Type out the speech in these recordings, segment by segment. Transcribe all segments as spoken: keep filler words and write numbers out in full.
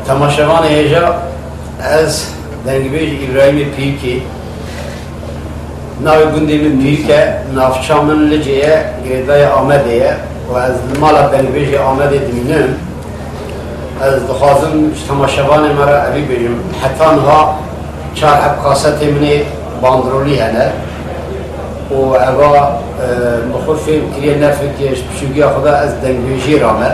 Temaşevanê hêja, ez dengbêj Îbrahîmê Pîrkê. Navê gundê min Pîrk e, navça min Licê ye, girêdayê Amedê ye û ez li mala dengbêjê Amedê dimînim. Ez dixwazim ji temaşevanê me re evî bêjim. Heta niha çar heb kasetê min ê bandrolî hene û eva, e, min xwe fêm kiriye, ne fikirê ji piçûkiya xwe de ez dengbêjiyê rame.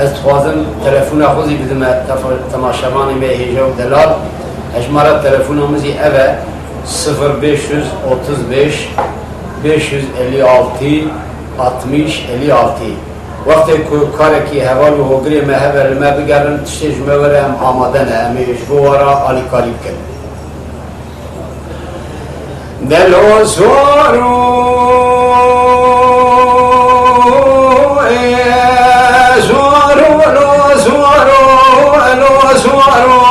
Ez dixwazim telefona xwe zî bidime tefa-, temaşevanê me hêja û delal. Hejmara telefona min zî ev e, sifir beş yüz otuz beş, beş yüz elli altı, altmış elli altı. Wextê ku karekî heval û hogirê me hebe li me bigerin, tiştê ji me were em amade ne, em ê ji bo we re alîkarî bikin. Delo swaro, ê swaro, lo swaro, lo swaro.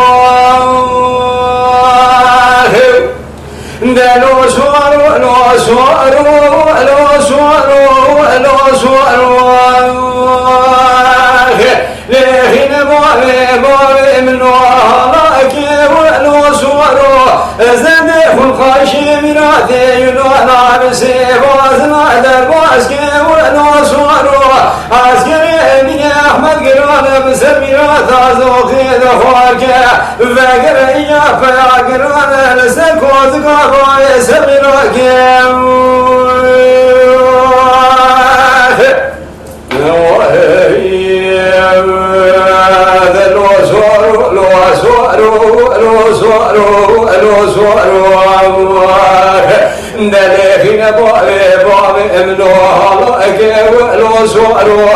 Delo swaro, lo swaro, lo swaro, lo swaro. Lêxîne bavê, bavê min o halakê wilo swaro. Zendê xwe xaşê mîratê Yunana bi sêvazina derbazkê wilo swaro. Askerê Emînê Ehmed Giran bi ser mîrata zoxê de xwarke. Vegere îya peya Giran li ser kozika bavê ser mîrake. Delêxîne bavê, bavê min o halakê wilo swaro.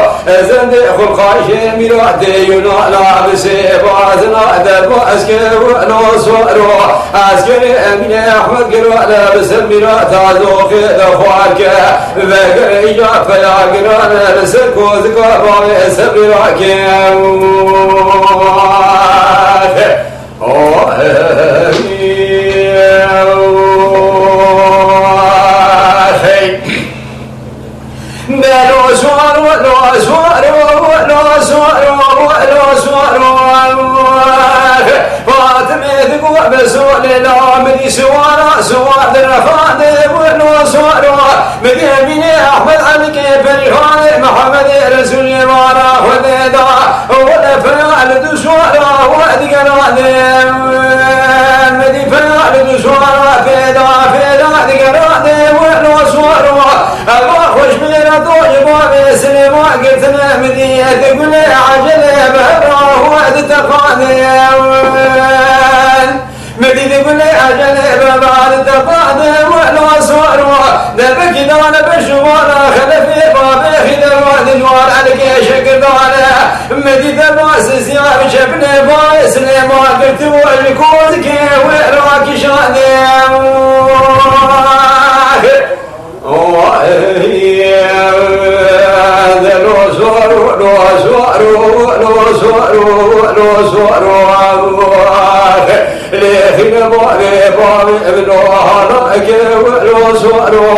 Zendê xwe xaşê mîratê Yunana bi sêvazina derbazkê wilo swaro. Askerê Emînê Ehmed Giran bi ser mîrata zoxê de xwarke. Vegere îya peya Giran li ser kozika bavê ser mîrake. Delo swaro, lo swaro, lo swaro, lo swaro. Fatimê digo be solê la min î swara swar direxande wilo swaro. Min Emînê Ehmed Elikê Perîxanê Mihemedê Resûlê wara Xwedê da. Wele peya li du swara we digerane. Min dî peya li du swara pêda pêda digerane wilo swaro. Eva xweş mêra do ji bavê Silêman girtine min dî. Di gulê ecelê bi hevra we diteqane. Medî di gulê ecelê bebal teqade welo swaro. Debekî dane bi şumara xelefê babê xîdero di cwar elkê şekirdane. Medî dema sisiya bi çepinê bayê Silêma girtibo ji kozikê wê rakişane. Lêxîne bavê, bavê min o halakê wilo swaro.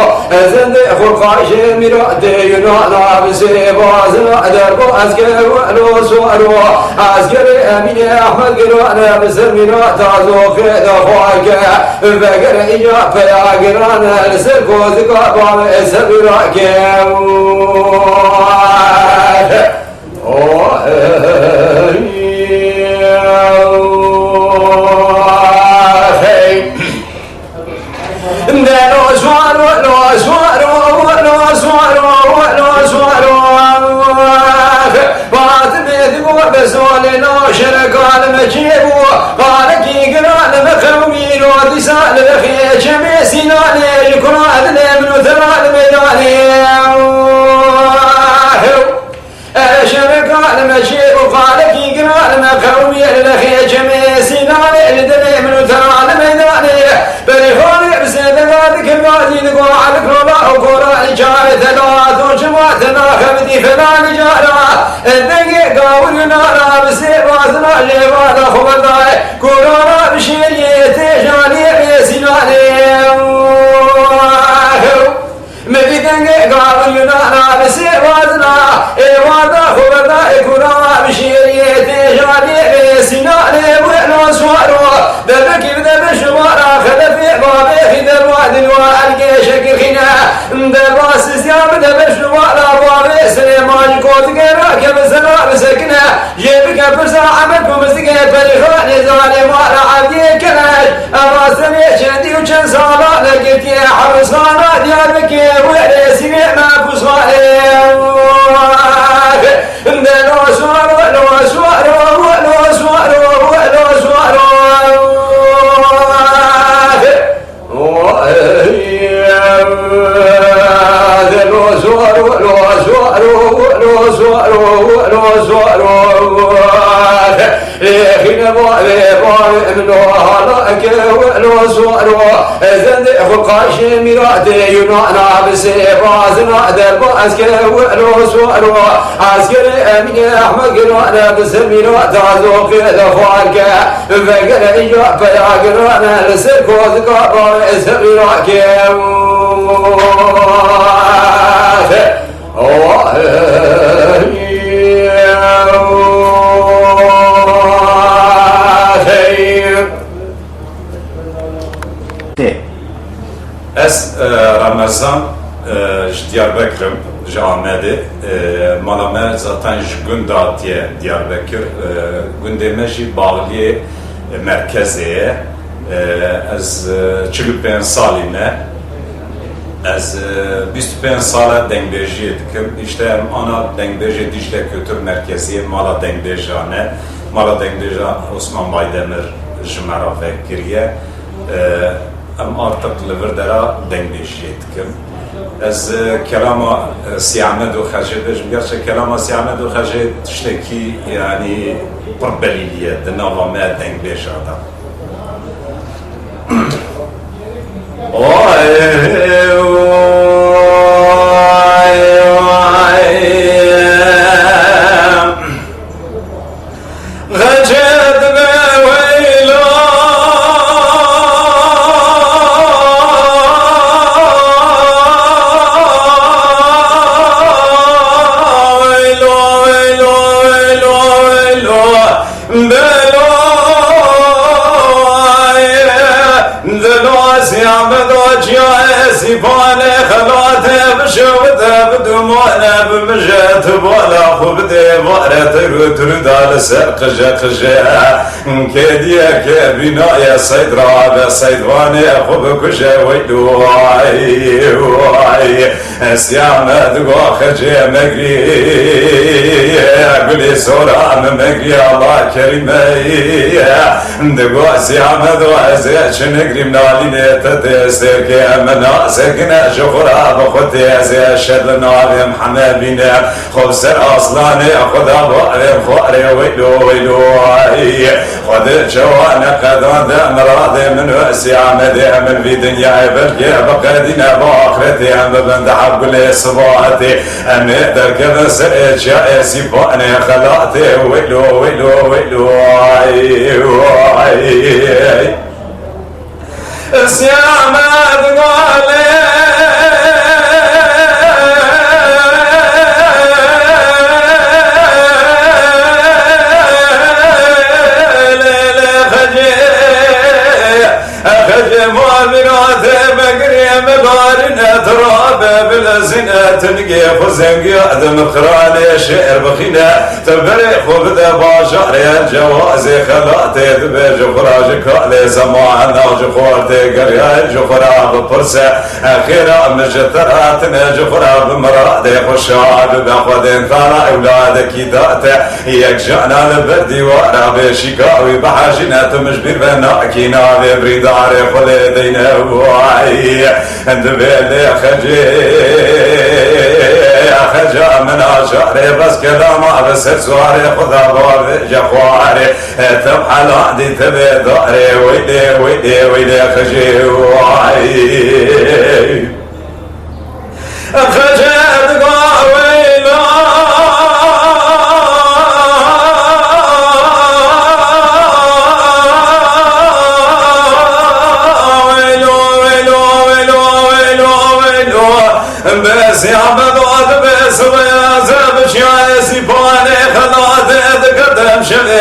Zendê xwe xaşê mîratê Yunana bi sêvazina derbazkê wilo swaro. Askerê Emînê Ehmed Giran bi ser mîrata zoxê de xwarke. Vegere îya peya Giran li ser kozika bavê ser mîrake. Delo swaro, lo swaro, lo swaro, lo swaro. Fatimê digo be solê lo şereka li me çêbû. Xalekî giran li me qewmî lo dîsa li rexê çemê Sînanê ji kura dilê min û tera li meydanê. Eşereka li me çê û xalekî giran li me qewmî li rexê çemê Sînanê li dilê min û tera li meydanê. Perîxanê bi sêdega dikir gazî digo elik rola û kora îcarê tela to çima tela xebitî felanî cara. Dengê gawir û nara bi sêvazina jêva da xwe berdayê. Kurana bi şêriyê têjanê rê Sînanê. Min dî dengê gavir û nara bi sêvazina, êvarda xwe berda ê kura bi şêriyê têjanê rê Sîna Waro, debekî bide bi şimara xelefê bavê xî derwa dilwa ergê şekir xîne. Derwa sisya bide bi şimara bavê Silêman ji kotikê rake bi sera bisekine. Jê bike pirsa emek û mizgê perîxanê zalê mara evdiyê keleş. Eva semê çendî û çend sala negirtiye hebisxana Diyarbekirê wê rêsînê me pusxanê. Xîne bavê bavê min o hala ke wilo suwaro. Zendê xwe qaşê mîratê Yunana bi sê bazina derbaz ke wilo suwaro. Askerê Emînê Ehmed Gilane bi ser mîrata zoqê de xwar ke. Vegere îja peya girane li ser kozika bavê ser mîra ke. Ez, e, Remezan, e, ji Diyarbekir im, ji Amedê. E, mala me zaten ji gund hatiye Diyarbekir. E, gundê me jî baxliyê merkezê ye. E, ez, e, çil û pênc salî me. Ez, e, bîst û pênc sal e dengbêjiyê dikim. Îşte em ana dengbêjê Dîcle Kültür Merkeziyê mala dengbêjan e. Mala dengbêja Osman Baydemir ji me re vekiriye. E, em artık li vir dera dengbêjiyê dikim. Ez, e, kelama, e, Sî Ehmed û Xecê bêjim. Gerçek kelama Sî Ehmed û Xecê tiştekî, yanî, pir belîlî ye di nava me dengbêja de. Belo, ay, delo, Sî Ehmedo, çiya, Sî Panê, xelatê, bişewite, bidumane, bimije, tu bala xwe bidê, vare, teru, turu da li ser qije, qije. Kêdiyeke bînaye Seyd rabe, Seyd vanê, xwe bikuje, weylo, ay, ay. Sî Ehmed go Xecê megrî, gulê sora min megrî, Allah kerîm e. Digo Sî Ehmed o ez ê çi nigrîm nalînê te tê sêrkê min nasekine ji xwe ra bi xwe tê ez ê şer li navê Mihemed bîne. Xwe bi ser aslanê xwe da bo evê xwarê weylo weylo ay. Xwedê çawa neqedan de miradê min û Sî Amedê min vî dinyayê belkê biqedîne bi axretê em bibin di heb gulê sibatê. Em ê derkevin serê çiyayê Sîpanê xelatê weylo weylo weylo ay ay. Sî Amed Galê. Lê, lê, Xecê, Xecê, ma mîratê me girê, me barine, tirabe bilezine, tingê xwe zengiya, di min xiranê şêr bixîne. Tu berê xwe bide bajarê, cewazê xelatê dibe ji xwe ra, ji kalê zeman nav ji xwe tê geriyayê, ji xwe ra bipirse, xêra min ji te re hatine, ji xwe ra bi miradê xwe şa bibe. Xwedên tara ewladekî date, yek jana li ber dîwara bê şîka wî bihejîne, tu min ji bîr ve nakî, navê birîndarê xwe lê deyne way. Divê lê Xecê, Xeca min a carê bes kelama bi ser suarê xwe da bavêje xwarê. Te helandî te vê darê, weylê, weylê, weylê Xecê way. Xecê